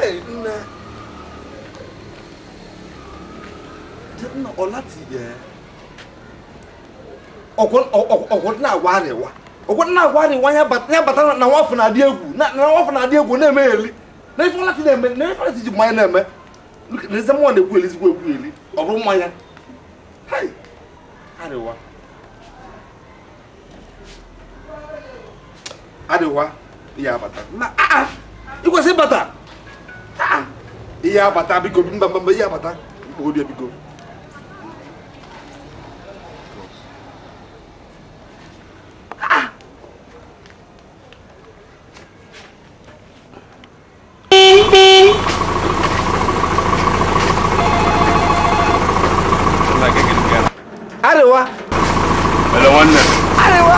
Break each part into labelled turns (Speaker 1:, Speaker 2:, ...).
Speaker 1: Hey, nne. Nna ọlati ya. Ọkwọ na-agwa arịwa. Ọkwọ na-agwa arịwa ya bata na nwafọ na-adị egwu. Na nwafọ na-adị egwu na-eme eli. Na ife ọlati na-eme, na ife ọlati ji mmanya na-eme. N'eze mmụọ na-ekwu eli ezigbo ekwu eli. Ọ bụrụ mmanya. Hey! Arịwa. Arịwa ihe abata. Na a ị kwesịrị ịbata. Ihe abata biko mba mba ihe abata. Mkpụrụ biko. Arewa.
Speaker 2: Hello nwanne.
Speaker 1: Arewa.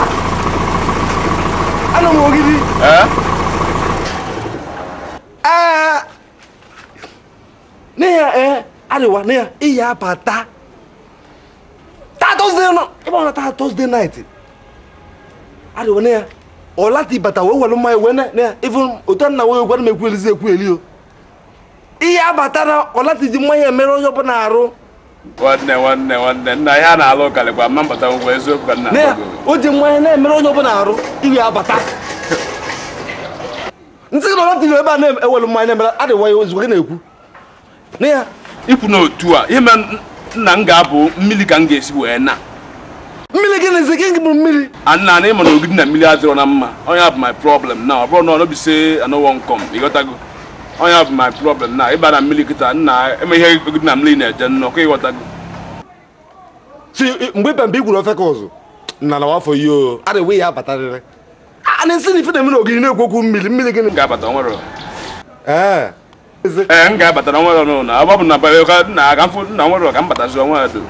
Speaker 1: Anọ m Ogidi.
Speaker 2: Eh?
Speaker 1: Ah. N'ihe Arewa n'ihe ihe abata. Taa Thursday no. Ebe ọ na taa Thursday night. Arewa n'ihe ọlati bata wee welu mmanya wee na even otu nna wee gwara m ekwu elizi ekwu eli o. Ihe abata na ọlati ji mmanya emere onye ọbụla arụ.
Speaker 2: Nwanne nna ya na-alụ ụkalịkwa mma mbata ngwa eziokwu ka nna
Speaker 1: o ji mmanya na-emere onye ọbụla arụ iwe abata nsị gị na ọlati ebe a na-ewelu mmanya na-emere adịwa ya ozugbo gị na-ekwu na ya
Speaker 2: ikwu n'otu a ime nna m ga-abụ mmiri ka m ga-esi wee na
Speaker 1: mmiri gị na-esi gị bụ mmiri
Speaker 2: nna na ịma na Ogidi na mmiri adịrọ na mma onye bụ my problem na ọ bụrụ na ọ nobi say I no wan come ịghọtago onye bụ my problem na ịba na mmiri kịta nna eme ihe Ogidi na mmiri na-eje nnọọ ka ịghọtago
Speaker 1: si mgbe ịba mbe igwuru ofe ka ọzọ nna na wafọ ihe o adịwe ya abatarịrị a na-esi na ife na-eme na Ogidi na-ekwu okwu mmiri mmiri gịnị
Speaker 2: ga-abata nwere
Speaker 1: ee
Speaker 2: ee m ga-abata na nwere n'ụlọ ọ bụ na nna ka mfụ nna nwere ka m batazi onwe ya do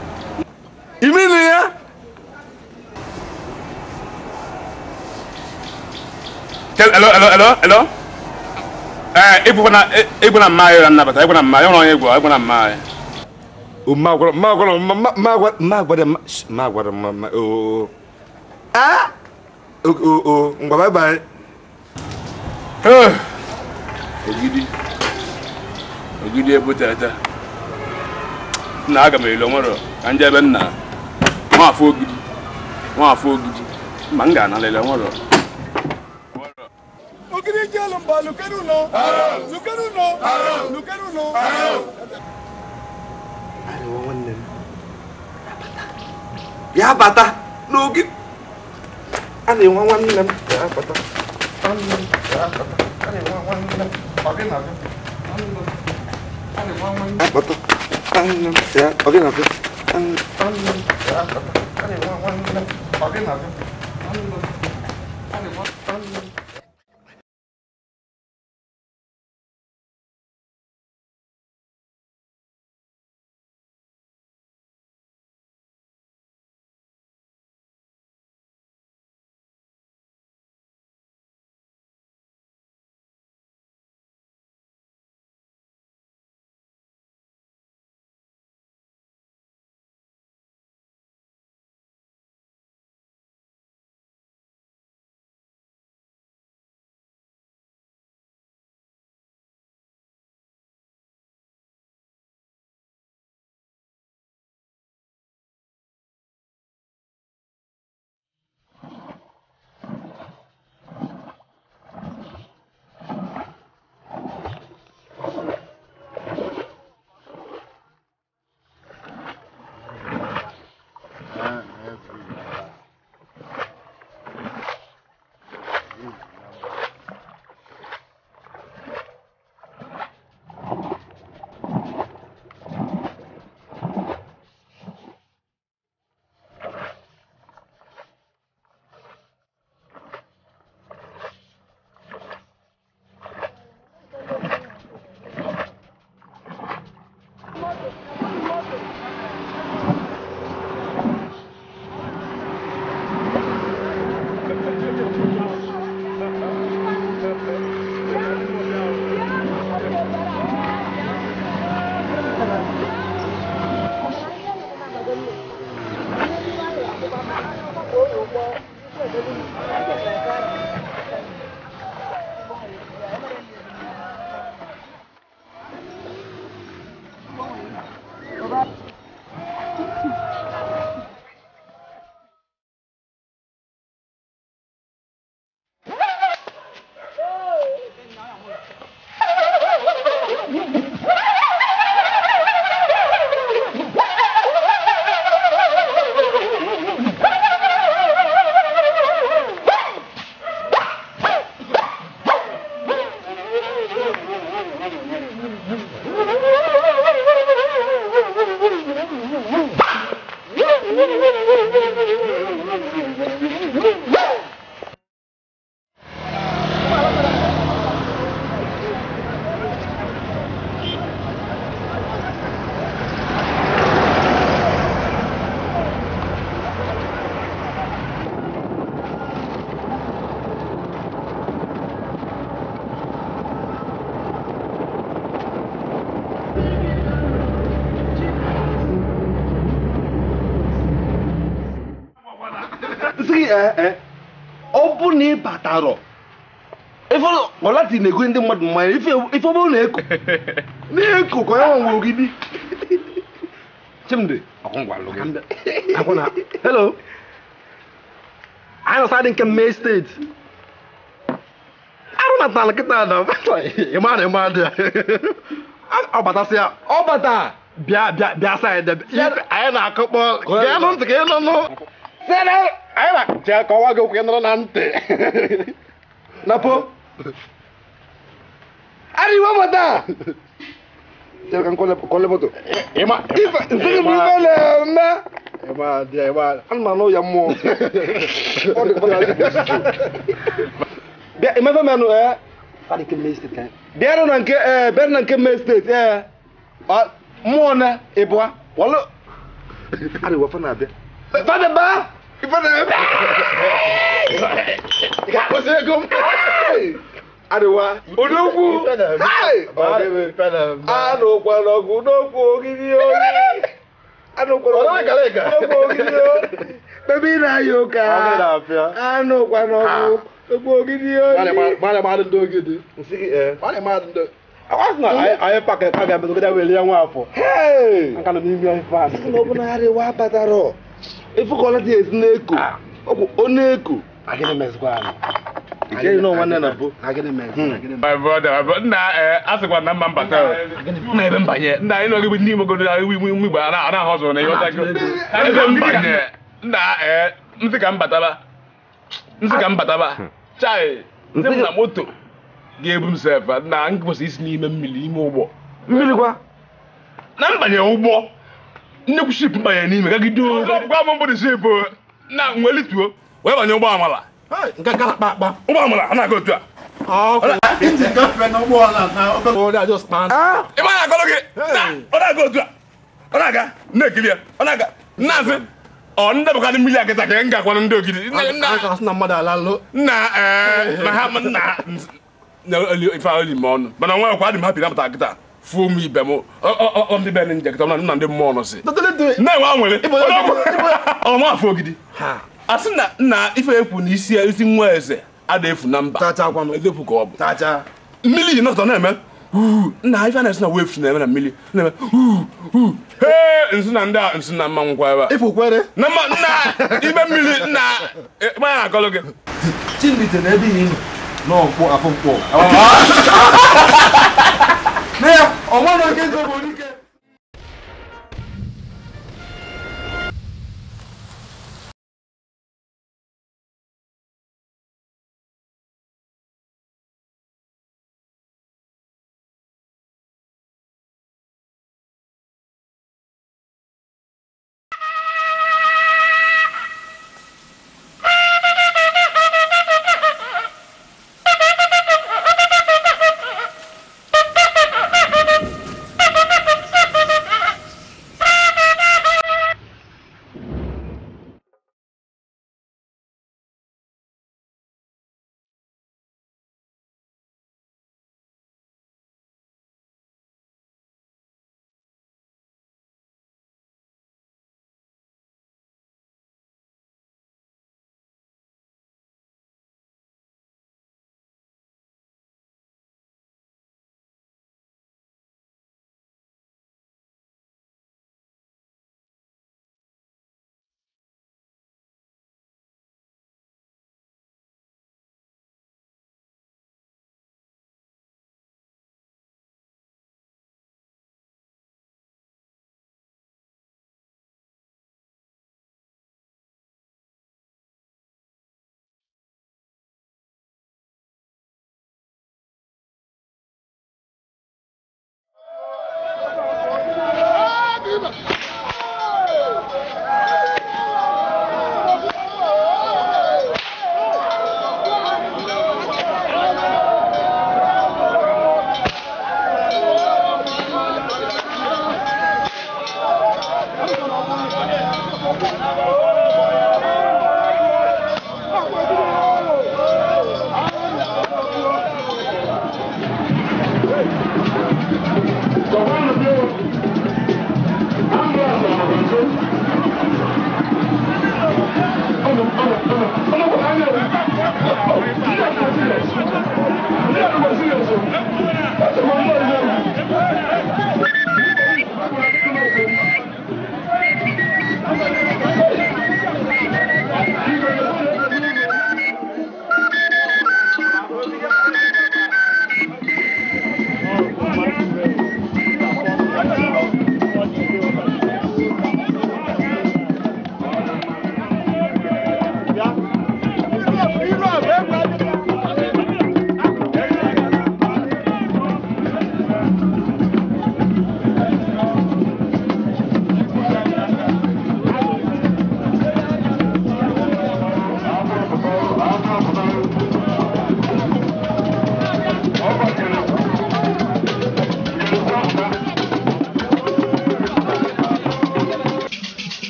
Speaker 1: imiri ya
Speaker 2: Hello. Egwu na mma ya nnabata, egwu na mma ya onye egwu, egwu na mma ya.
Speaker 1: O ma gwara ma o. Ah! O ngwa bye bye.
Speaker 2: Ogidi. Ogidi ebutata. Nna aga m elo nwere ka nje ebe nna. Nwa afọ Ogidi. Nwa afọ Ogidi. Ma m ga-analele nwere.
Speaker 3: Ogidi jelo mba lukenu no. Lukenu no. Lukenu no.
Speaker 1: Arewa nwanne m. Ya bata n'oge. A na-enwe nwanne m ya bata. Nwanne m ya bata. A na-enwe nwanne m. Ọ gị na-abịa. A na-enwe nwanne m. Bata. Nwanne m ya ọ gị na-abịa. Nwanne m ya bata. A na-enwe nwanne m. Ọ gị na-abịa. Nwanne m. A na-enwe nwanne m. Ọ bụ na ị batara ife ọlati na-ego ndị mmadụ mmanya ife ọ bụrụ na-eko na-eko ka onye nwe ogidi Chimdi akwụna hello anyị nọsa dị nke May steeti arụ natala kịta na ịma na ịma dị ọ batasị ya ọ bata bịa bịa bịa saịdị anyị na-akụkpọ gee nụ ntị ka ị nụ nụ anyị na kọwa gị okwu ị nụrụ na ntị na po ariwo bata chere ka m kọle moto ife nsị m ife na-eme ịma dị ịma ana m anụ ya mmụọ ọ dị ka bịa emefe menụ bịa na nke bịa na nke May steeti mmụọ na ịbụa wọlụ ariwo fa na-abịa fada ba ife na-eme ga-akwụsị ego m Ariwa odogwu anụkwala ọgụ n'okwu ogidi anụkwala ọgụ ogidi bebe ị na-ayọ ụka anụkwala ọgụ n'okwu ogidi
Speaker 2: anyị pakịrị ka ga-abịa were ya nwa afọ nka nọ n'ime ife a
Speaker 1: sị na ọ bụ na Ariwa batara ife ka ọ lati esi na-eko ọgwụ ọ na-eko
Speaker 2: My brother, nna asịkwa na mma mbata na ebe mbanye nna anyị nọgị ndị Igbo godo iwu Igbo a na-ahụ ọzọ na ịghọta ebe mbanye nna nsị ka mbataba nsị ka mbataba chai nsị m na moto ga-ebu m sef na m kwesịrị isi n'ime mmiri ime ụgbọ
Speaker 1: mmiri kwa
Speaker 2: na mbanye ụgbọ nnekwu ship mbanye n'ime gagide gwa m mbụ dị ship na nwelituo wee banye ụgbọ amala
Speaker 3: nke gara akpa akpa
Speaker 2: ụgbọ amala a na-aga otu a ịma na akọrọ gị ọ na-aga otu a ọ na-aga na-ekiri ya ọ na-aga na-asị ọ ndị bụkadị mmiri akịta ka m gakwanụ ndị ogidi nna na ha nna ife oli m ọnụ mana nwa kwa adị m hapi napụta kịta fuo m ibe m ọ ndị be nje kịta nna ndị mmụọ nọ si na-enwe anwere ọma afọ ogidi a sị na nna ife ekwu na isi isi nwa eze ada efu na mba ezefu ka ọ bụ mmiri yi nọtọ na-eme nna ife a na-esi na waves na-eme na mmiri na-eme hee nsị na ndị a nsị na mma nkwa ebe a na mma nna ime mmiri nna ịgbanya na-akọlụ gị
Speaker 1: Chimdi na ebe ihe nọ n'ọkpụ afọ mkpọ ọmọdé nke bụ ike.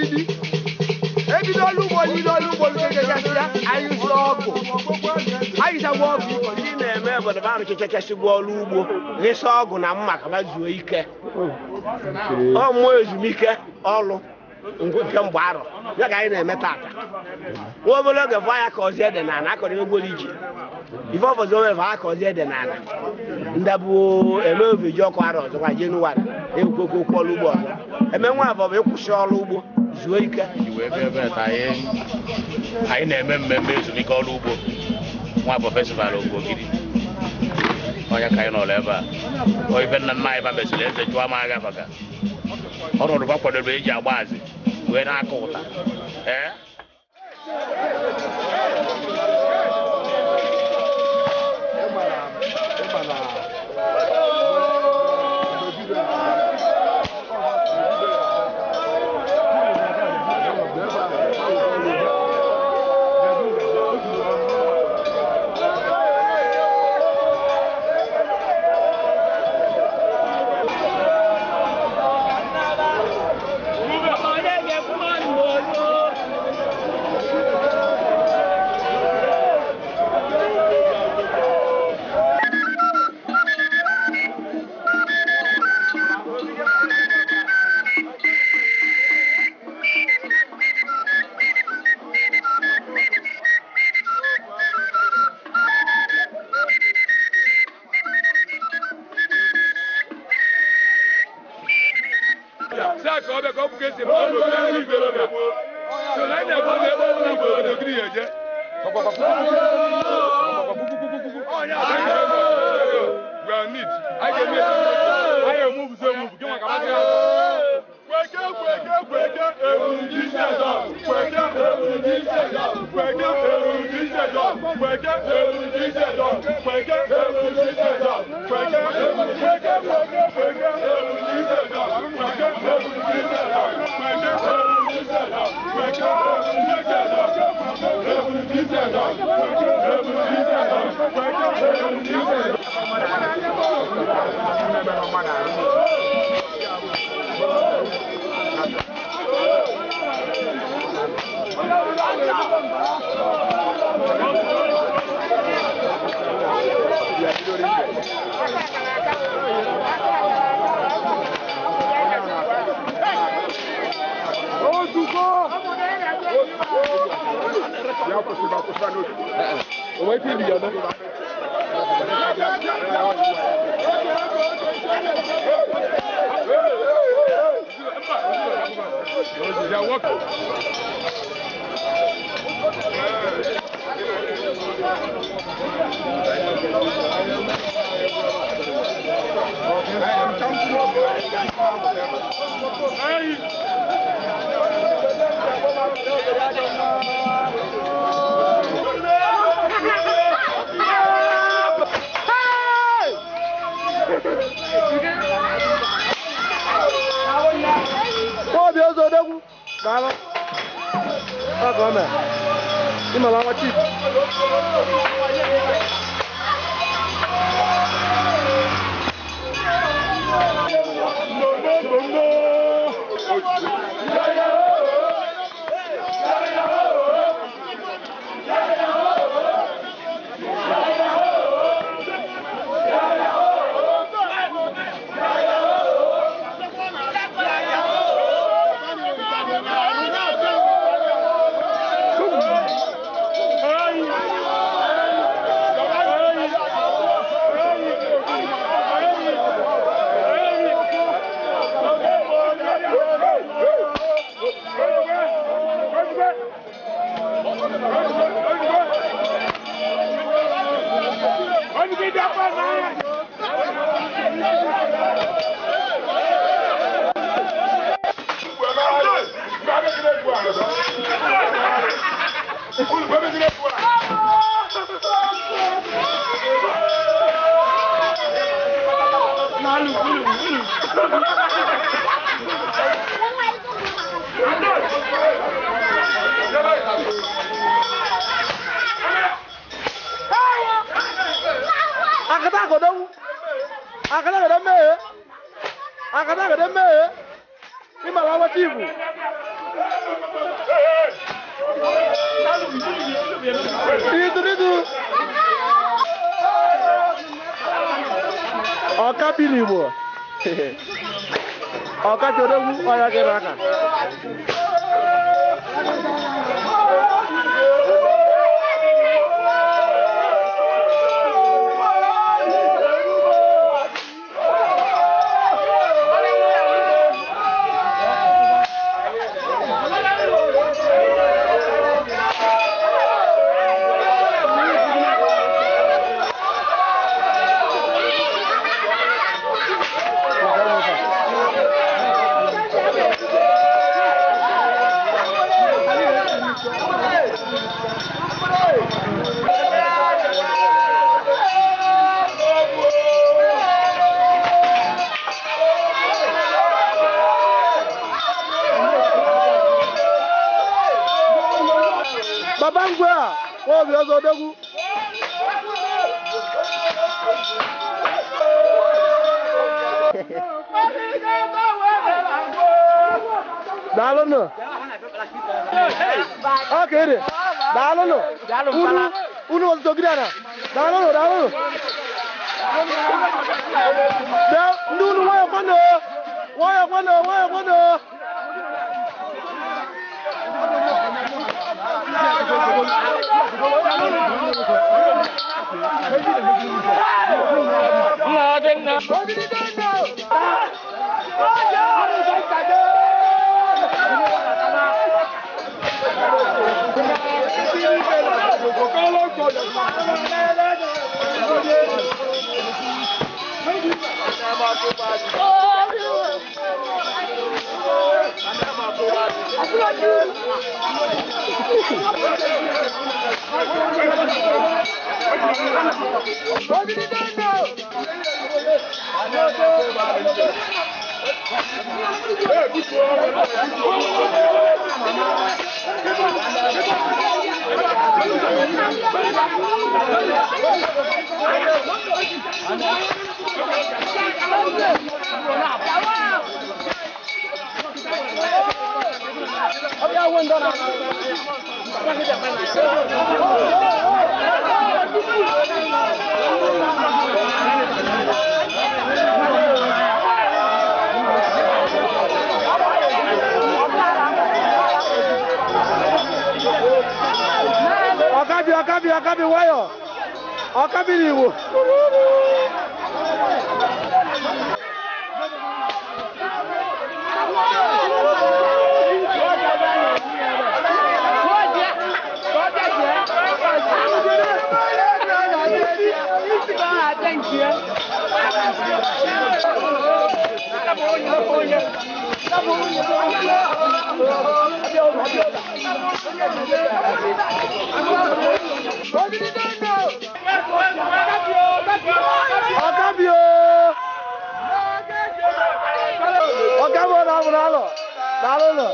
Speaker 4: Ogidi. Ebido ọrụ ugbo niile ọrụ ugbo lụchachasịa anyụsị ọgụ. Anyụsagwa ọgụ ndị na-eme obodo ba arụchachachasịgwa ọrụ ugbo ghịsa ọgụ na mma ka ha zuo ike. Ọ mmụọ ezumike ọrụ nke mgbe arọ ya ka anyị na-eme tata. Nwa obere oge fọ ya ka ọzi ede n'ala akọrọ egworo iji. Ife ọfọzọ obere fọ ya ka ọzi ede n'ala. Ndabụ eme oveji ọkụ arọ ọzọkwa Jenụwarị ekwekwe okwu ọrụ ugbo ọzọ. Eme nwa afọ bụ ịkwụsị ọrụ ugbo zuo ike.
Speaker 5: Anyị na-eme mmemme ezumike ọrụ ugbo Nwafọ festival Ogidi. Onye ka anyị nọrọ ebe a. Ife nna nna anyị ba mesịrị eze jụọ m agha maka ọnọdụ ba kwadoro eji agba azị wee na-akọ ụta. Ee?
Speaker 4: Idu. Ọka biri Igbo. Ọka chọrọ egwu ọya gị n'aka. Baba ngwe a, obi ọzọ odogwu. Daalụnụ. Okay, dị. Daalụnụ. Unu unu ọzọ gidi ana. Daalụnụ, daalụnụ. Bịa, ndị unu nwayọ kwanụ. Nwayọ kwanụ, nwayọ kwanụ. Ọkabi, ọkabi, ọkabi nwayọ. Ọkabi n'Igbo. Ọkabi o! Ọkabi ọ na-abụ n'alọ. Daalụnụ.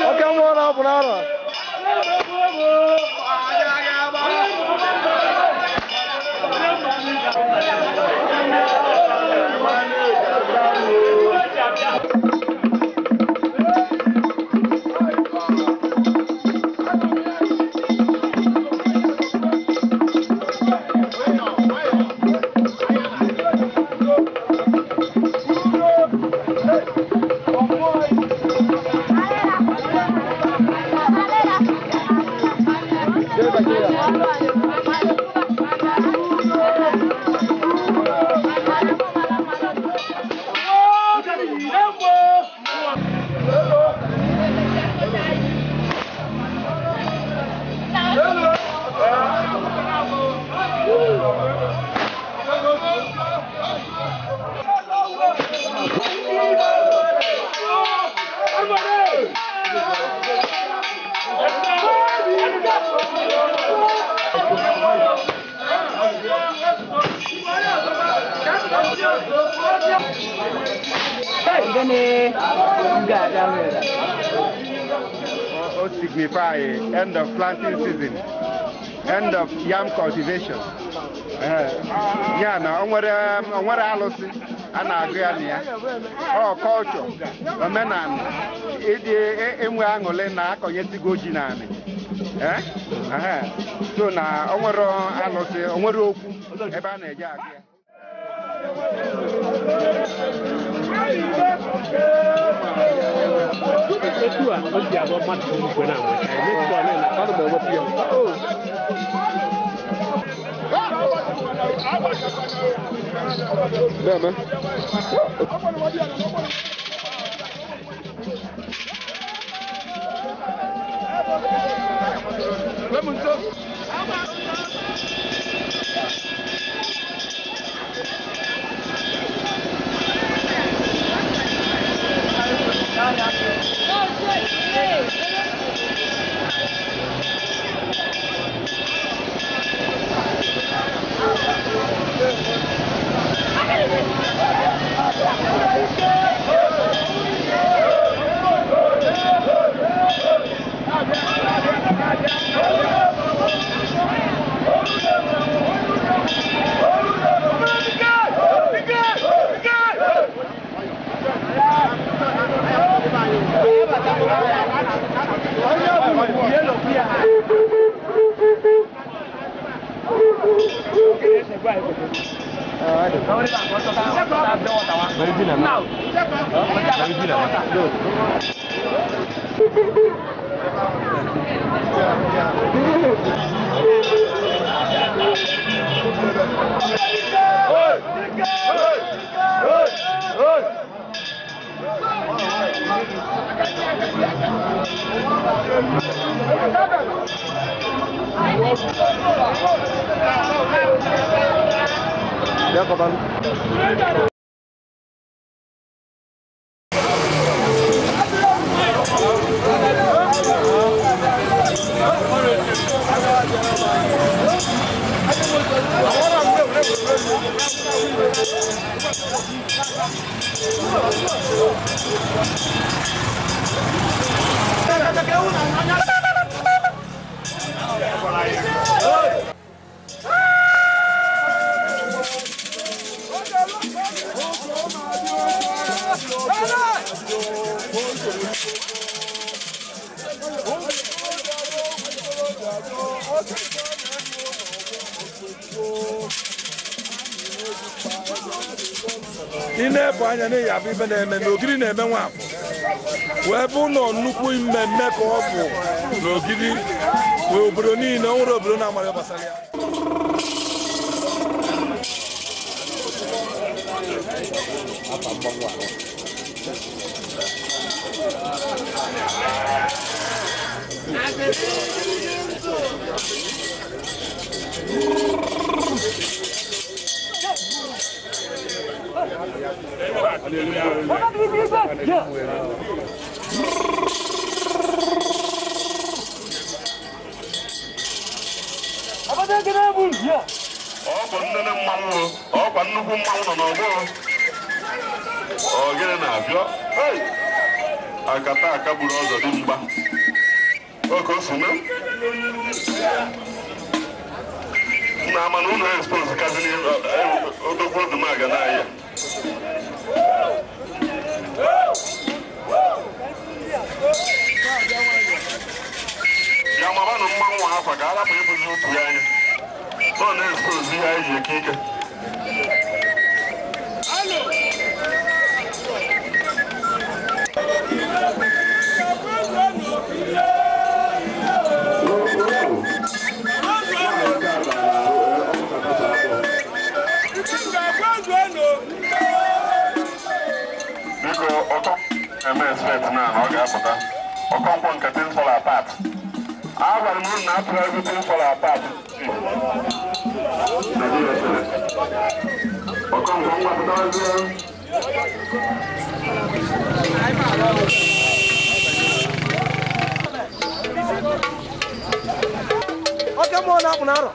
Speaker 4: Ọkẹ mọ́ ọ̀nà àbúrò.
Speaker 6: Signify end of planting season, end of yam cultivation. Ya na o nwere alụsị a na-agụ ya na ya. Ọ culture, omenala, ịdị enwe aṅụrị na akọnyesigo ji naanị. So na o nwere alụsị, o nwere okwu ebe a na-eje agụ ya.
Speaker 3: Ị na-ebu anya na ya bụ ibe na-eme n'Ogidi na-eme Nwafọ wee bụ ụlọ nnukwu mmemme ka ọ bụ n'Ogidi wee obodo niile ọ nwere obodo na-amara gbasara ya.
Speaker 1: Ọkwa nnene mmanwụ, ọkwa nnukwu mmanwụ nọ n'ọgbọ. Ogene na-abịa. Akata aka gburu ọzọ dị mgba. Oke osume. Na mana ụlọ expose kazi odogwu odumaga n'ahịa. Ya mabanụ mmanwụ akwa ka arapụ ịbụzi otu ya anya. Ọ na-expose ihe anyị ji eke ike. Biko ọkọ eme expect na ọ ga-apụta Okonkwo nke Things Fall Apart. Agwara m unu na atụrụ egwu Things Fall Apart. Okonkwo ngwapụta.
Speaker 4: Oke mmụọ na-akpụ n'arọ.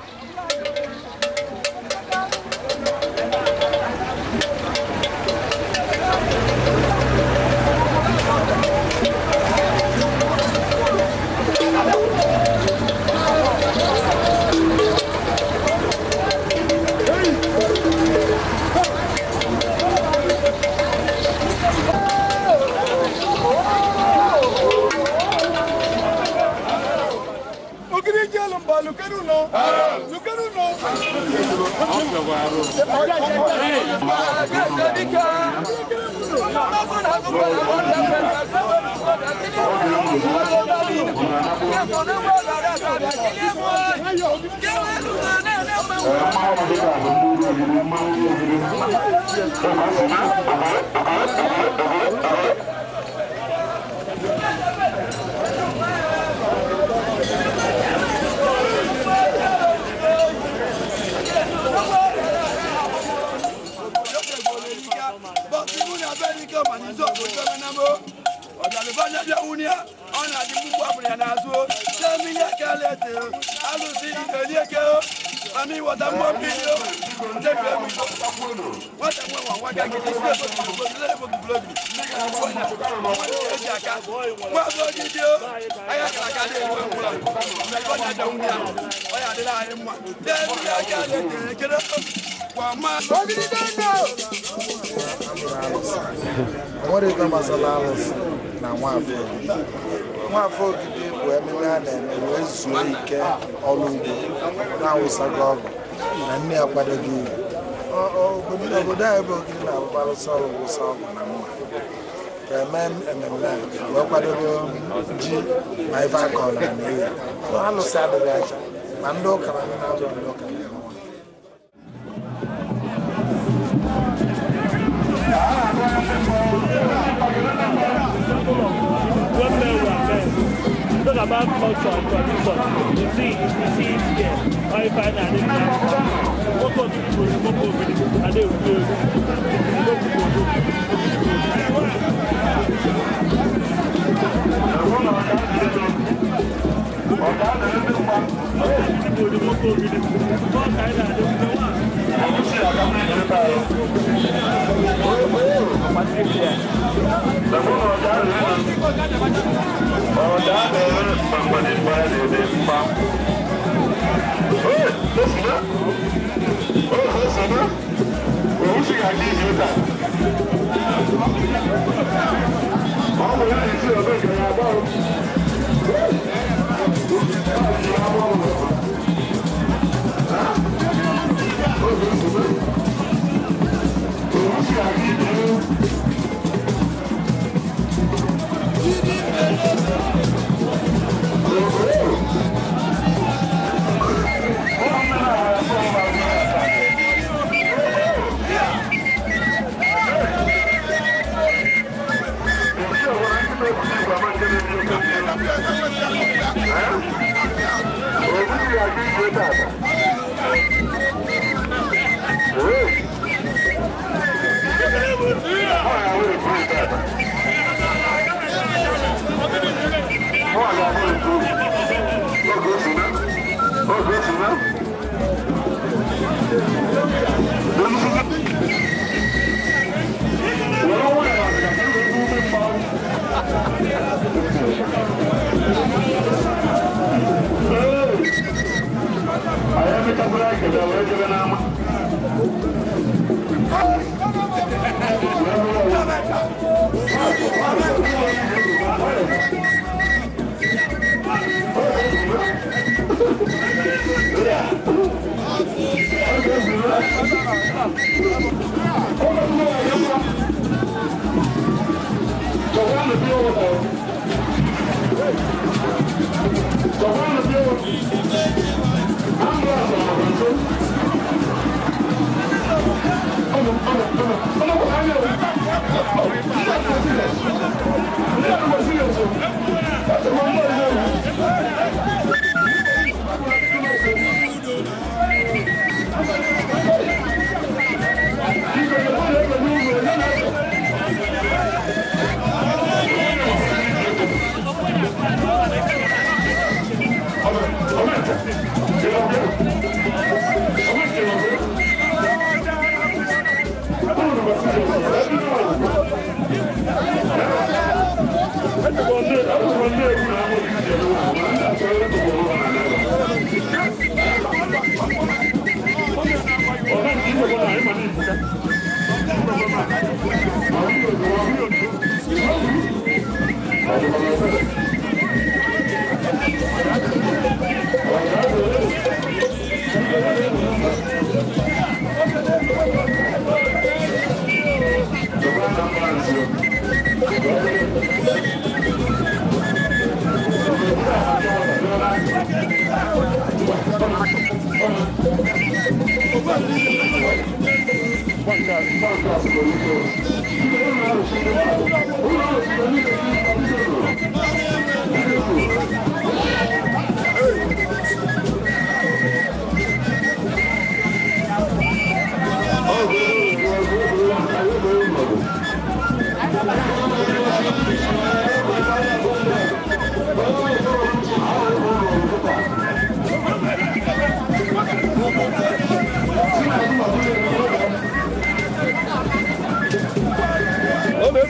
Speaker 7: What is the Masalales? Na Nwafọ Ogidi bụ ememe a na-eme wee zuo ike ọrụ ugbo na-awụsago ọgụ na nne akwadoghị ihe. Obodo anyị bụ Ogidi na-abụkwarụsị ọrụ wụsa ọgụ na mma ka eme ememme wee kwadobe ji ma ife akọ na ala ya. Alụsị adịghị acha ma ndị ụka ma ndị na-abụrụ ndị ụka na-enwe.
Speaker 8: Talk about culture and tradition. You see it here. I find that what people and they will do.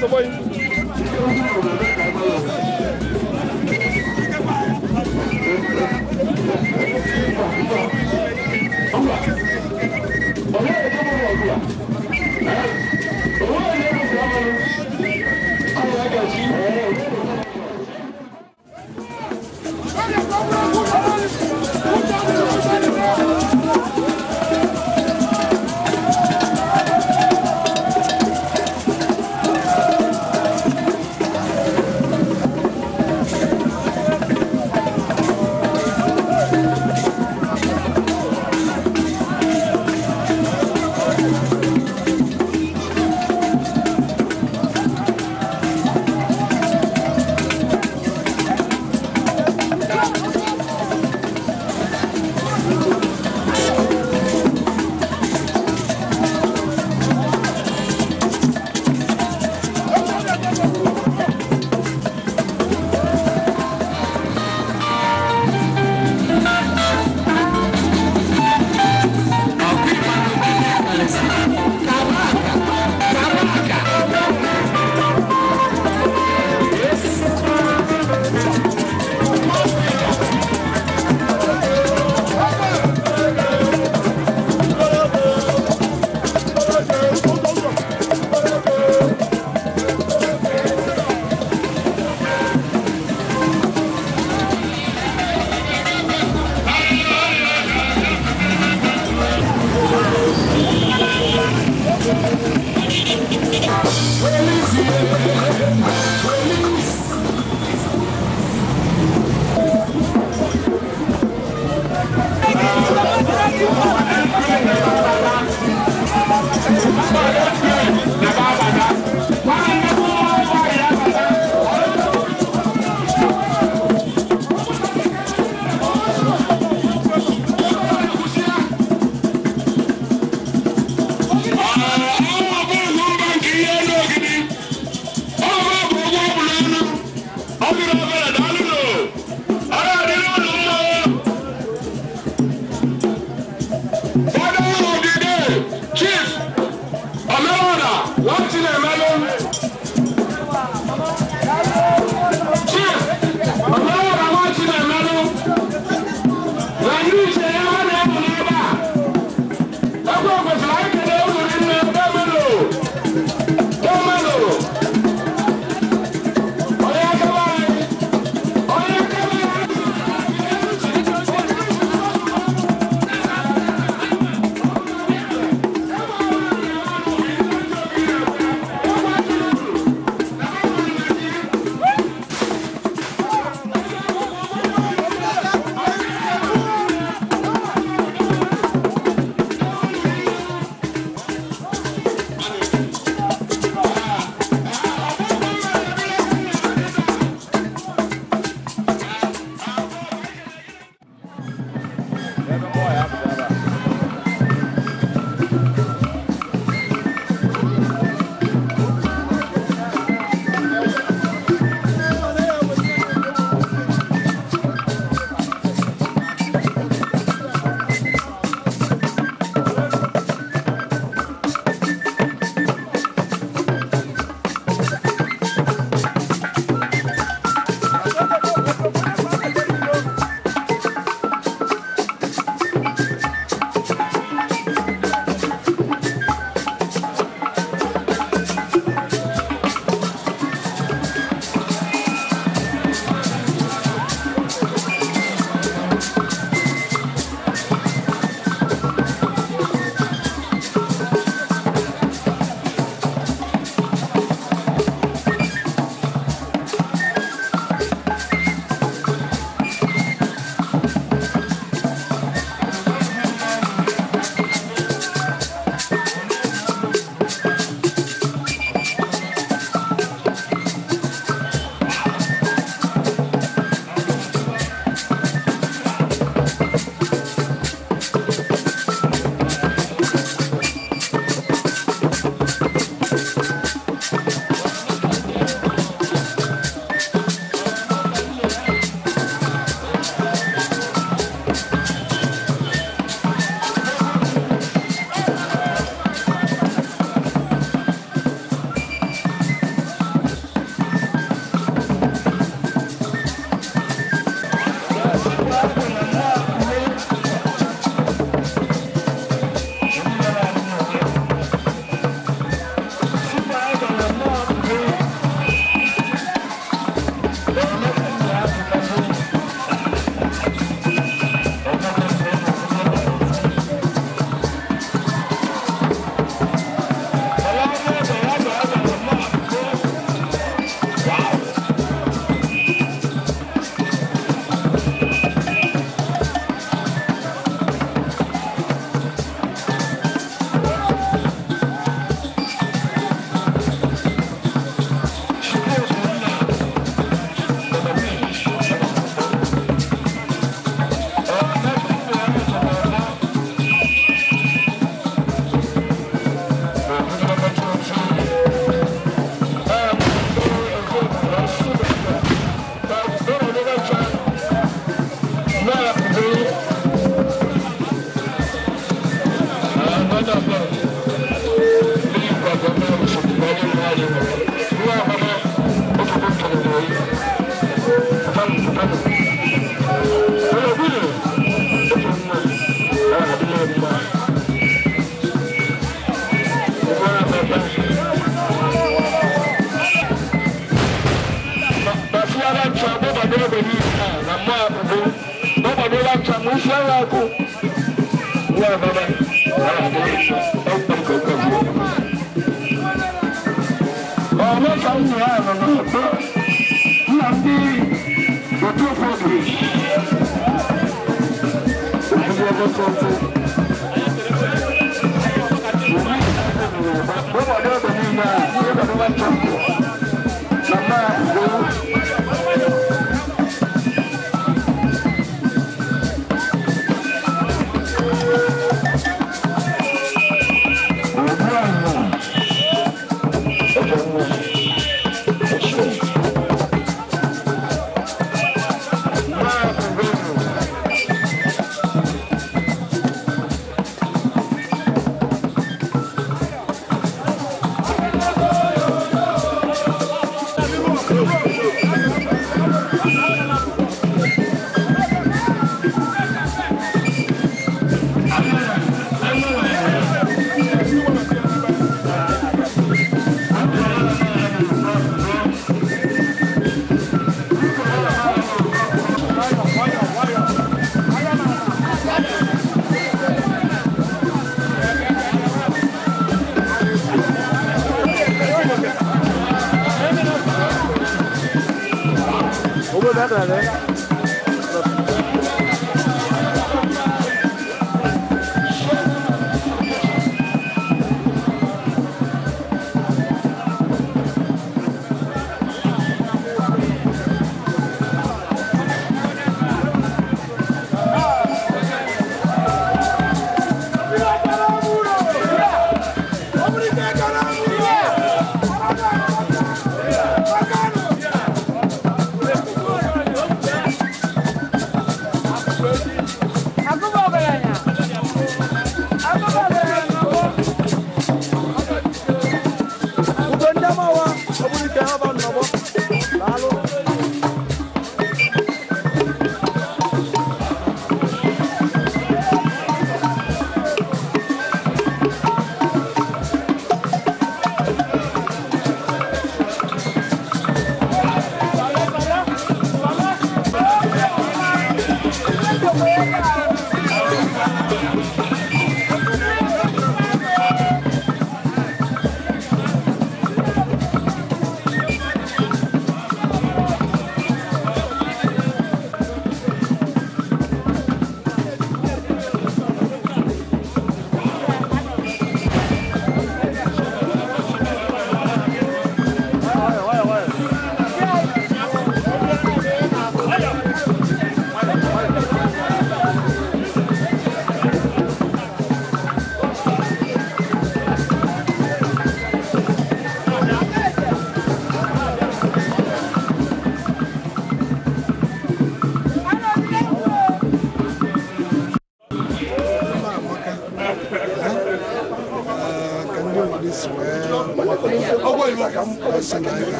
Speaker 3: sogbo gị.
Speaker 1: Ogbe niile a na mmụọ akụkụ n'ọgbadoro ncha ma isi agha akụ nwa ọbaba ọmọ ka m nyere ahụ n'ọtọ nna ndị otu ụfọdụ ofufu ọgọsọsọ n'ọgbado ogbe niile a n'ọgbadoro ncha na mmụọ akụkụ.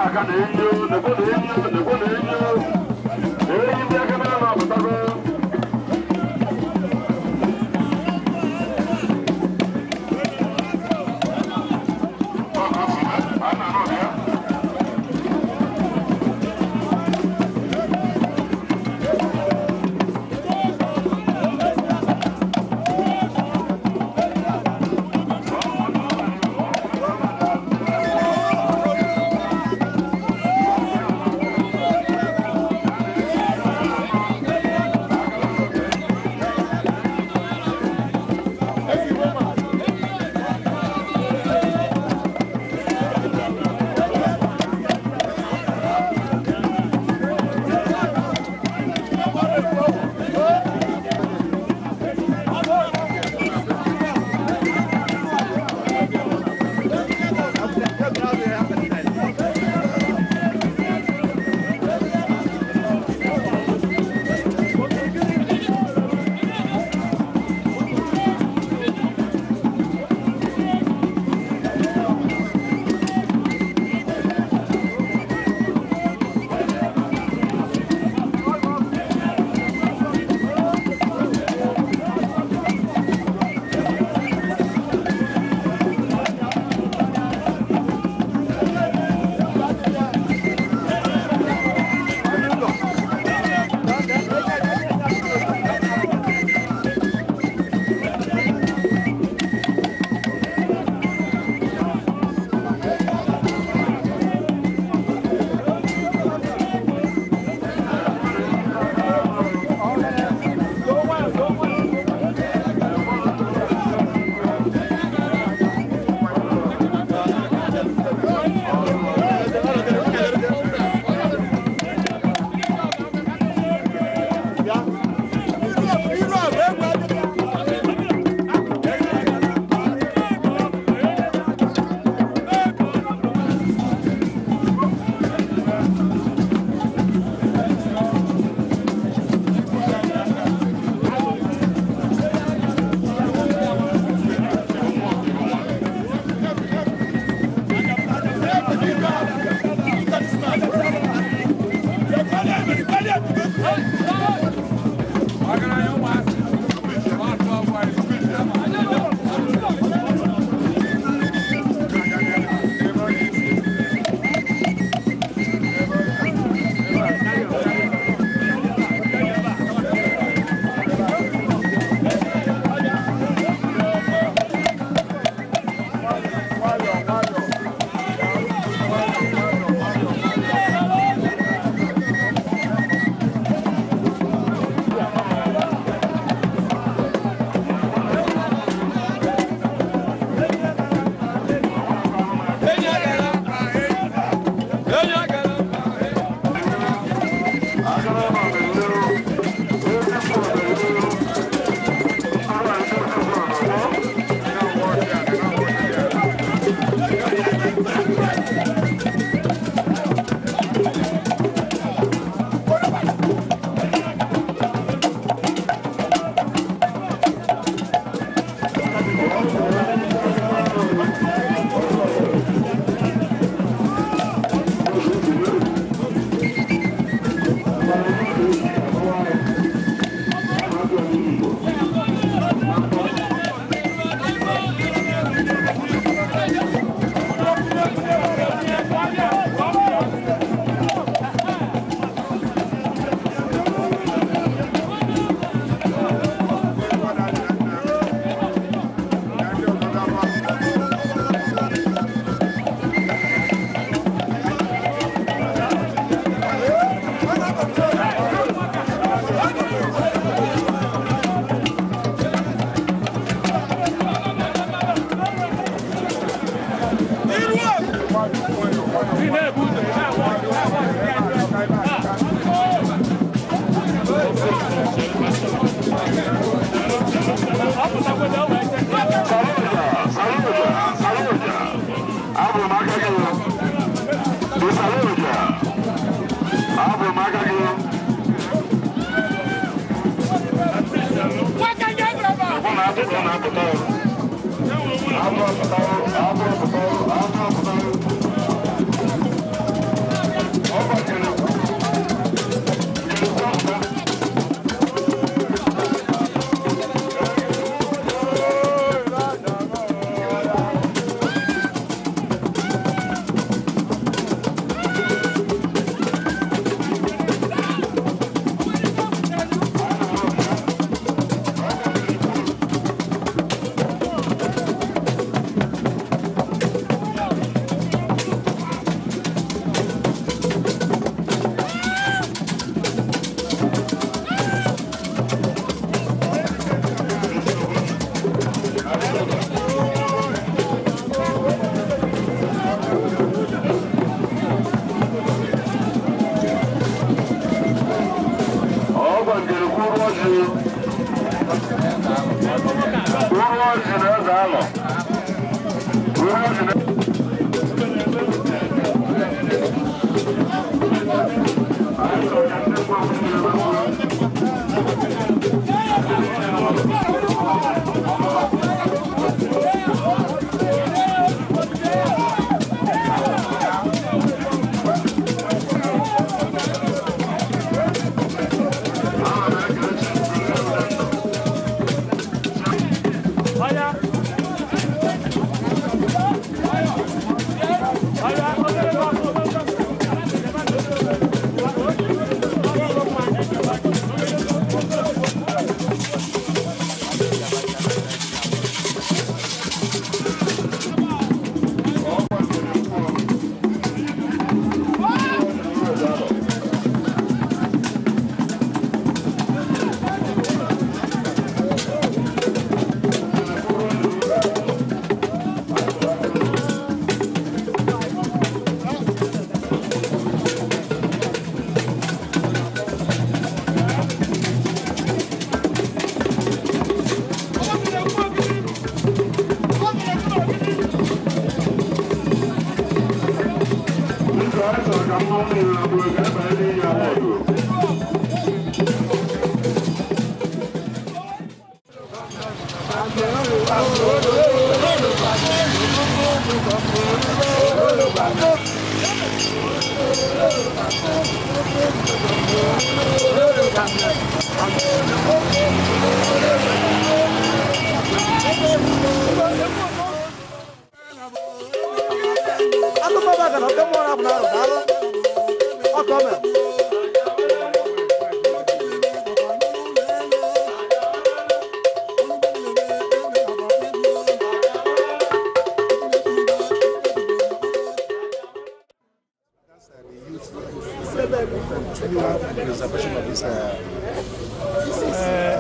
Speaker 1: Aka na-enyo, nekwe na-enyo, nekwe na-enyo. Enyi ndị aka na-ama apụtago.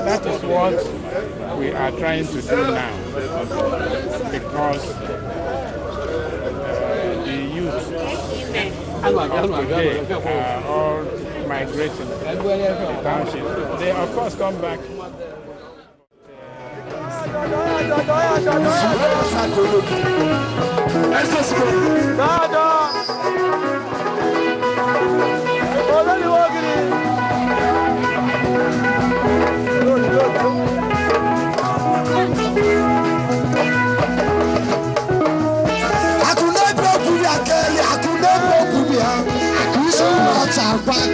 Speaker 9: That is what we are trying to do now, because the youth of today are all migrating to the township. They of course come back.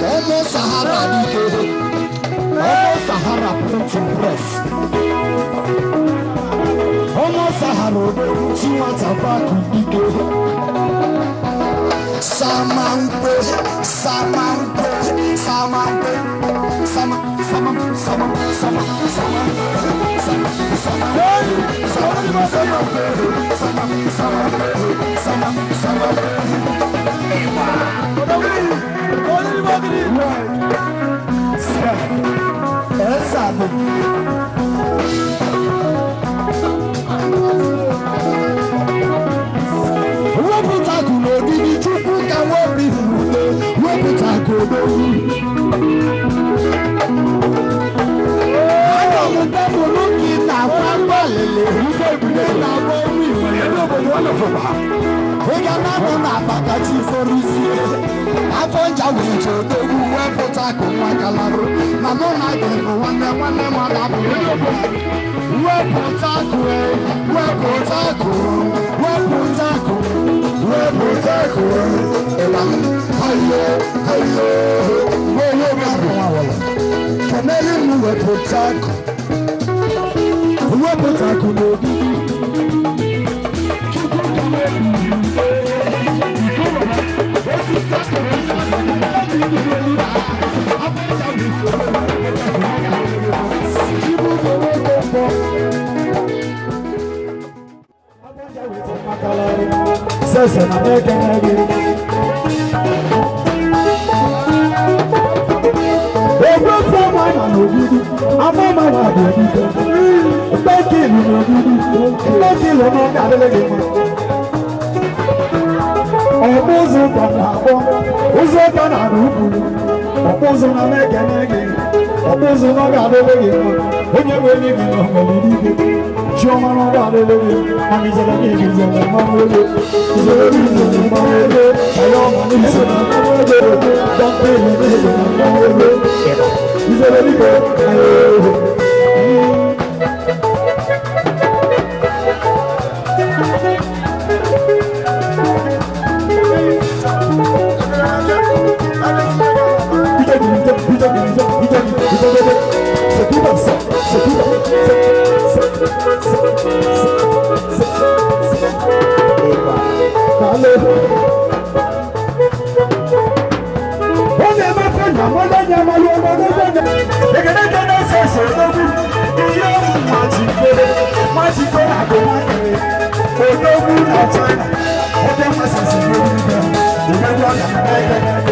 Speaker 10: Almost Sahara printing press. Almost Sahara Samampe, Samampe, Samampe, Sama, Sama, Sama, Sama, Sama, Sama, Sama, Sama, Sama, Sama,
Speaker 11: China.